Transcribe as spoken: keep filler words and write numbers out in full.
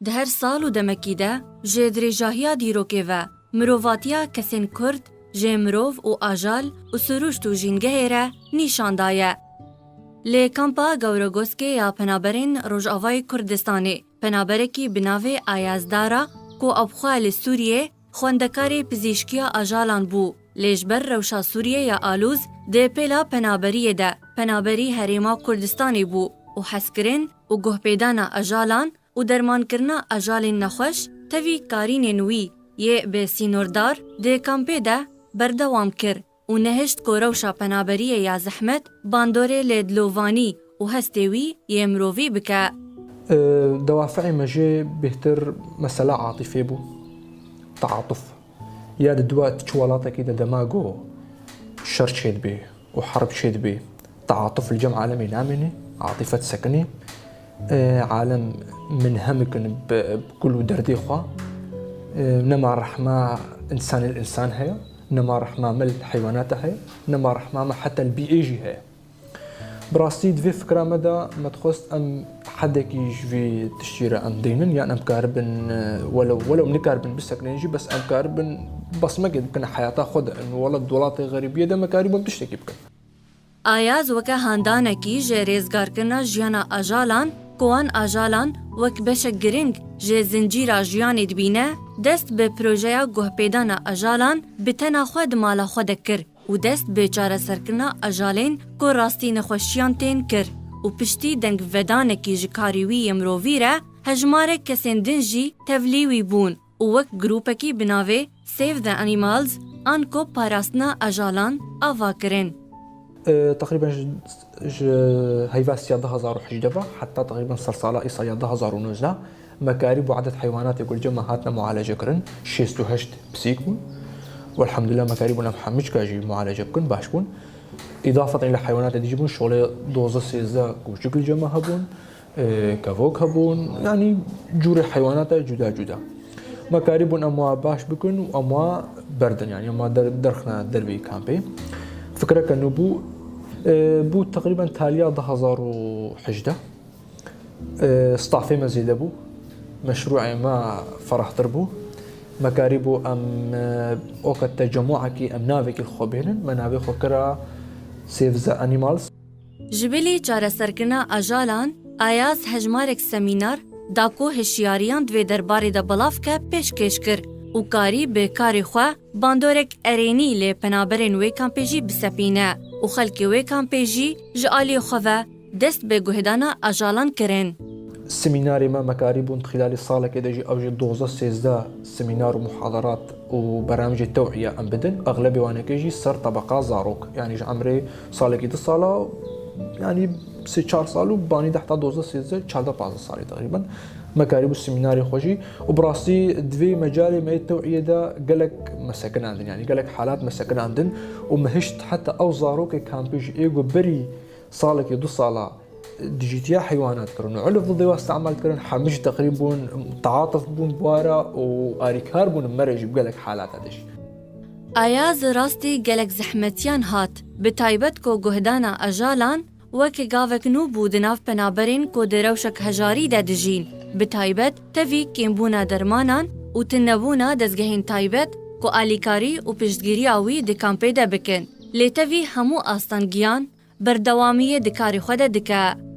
Di her sal û demekî de jê dirêjahiya dîrokê ve mirovatiya kesên Kurd jê mirov û ajal û sirûşt û jîngehê re nîşan daye. Lê kampa Gawrogoskê ya penaberên Rojavayê Kurdistanê, penaberekî bi navê Ayaz Dara ku ew xwe li Sûriyê xwendekarê pizîşkiya ajalan bû, lê ji ber rewşa Sûriyê ya alûz di pêla penaberiyê de penaberî Herêma Kurdistanê bû û hezkirin û guhpêdana ajalan û dermankirina ajalên nexweş tevî karînên wî yê bi sînordar di kampê de berdewam kir û nehişt ku rewşa penaberiyê ya zehmet bandorê li dilovanî û hestê wî yê mirovî bike. Dewafeê me jê bêhtir mesela atîfê bû, teatuf. Ya di dua çi welatekî de dema ku şer çêdibê û herb çêdibê, teatuf li cem alemê namêne, atîfe disekinê. Alem minhem dikin bi gul û derdê xwe. Nema rehma însanê li însan heye, nema rehma me li heywanata heye, nema rehma me heta li bîê jî heye. Bi rastî di vê fikra me de me dixwest em hedekî ji vê tiştî re em deynin, yan em karibin, e, welew, welew em nikaribin bisekinin jî, bes em karibin basmekê bikin heyata xwe de, in welat di welatê xerîbiyê de me karîbûn tiştekî bikin. Ayaz weke handanekî ji rêzgarkirina jiyana ajalan, ku wan ajalan wek beşek giring ji zincîra jiyanê dibîne, dest bi projeya guhpêdana ajalan bi tena xwe di mala xwe de kir û dest bi çareserkirina ajalên ku rastî nexweşiyan tên kir û piştî dengvedanekî ji karê wî yê mirovî re hejmarek kesên din jî tevlî wî bûn û wek grûpekî bi navê Save the Animals an ku parastina ajalan ava kirin. Teqrîben ji, ji heyva siya du hazar û hejdeh ve heta teqrîben sersala îsal ya du hazar û nozdeh me karîbû edet heywanatê ku li cem me hatine mualece kirin, şêst û heşt pisîk bûn. Welhamdulillah me karîbûn em hemû çika jî mualece bikin, baş bûn. Îdafeten îla heywanatê dî jî bûn, şolê dozdeh sêzdeh koçik li cem me hebûn, e, kevok hebûn, yanî cûrê heywanata cuda cuda. Me karîbûn em wa baş bikin û em wa berdin, yanî em wa der-, derxine derveyî kampê. Fikreke nû bû, e, bû teqrîben taliya du hazar û hejdeh. E, stafê me zêde bû. Meşrûê me ferahtir bû. Me karîbû em, e, oke tecemûekî em navekî li xwe bihêlin. Me navê xwe kira Save the Animals. Ji bilî çareserkirina ajalan, Ayaz hejmarek semînar da ku hişyariyan di vê derbarê de belav ke pêşkêş kir û karî bi karê xwe bandorek erênî li penaberên wê kampê jî bisepîne û xelkê wê kampê jî ji aliyê xwe ve dest bi guhdana ajalan kirin. Semînarê me, me karîbûn di xîlalê salekê de jî ew jî dozdeh sêzdeh semînar û muhadarat û bernamijê tew'iye em bidin. Exlebê wanekê jî ser tebeqa zarok, yanî ji emrê salekî du sala, yanî sê çar sal û banî de heta dozdeh sêzdeh, çardeh pazdeh salê teqrîben me karîbû semînarê xwe jî. Û bi rastî di vê mecalê me yê tew'iyê de gelek me sekinandin, yanî gelek halat me sekinandin û me hişt heta ew zarokê kampê jî ê ku berî salekî du sala dijîtiya heywanat kirin û ulf didê wa îstemal kirin, hemî jî teqrîbûn teatuf bûn bi wa re û arîkar bûn, me re jî bi gelek halata de jî. Ayaz rastî gelek zehmetiyan hat, bi taybet ku guhdana ajalan weke gavek nû bû di nav penaberên ku di rewşek hejarî de dijîn, bi taybet tevî kêmbûna dermanan û tunebûna dezgehên taybet ku alîkarî û piştgiriya wî di kampê de bikin. Lê tevî hemû astan giyan berdewamiyê di karê xwe de dike.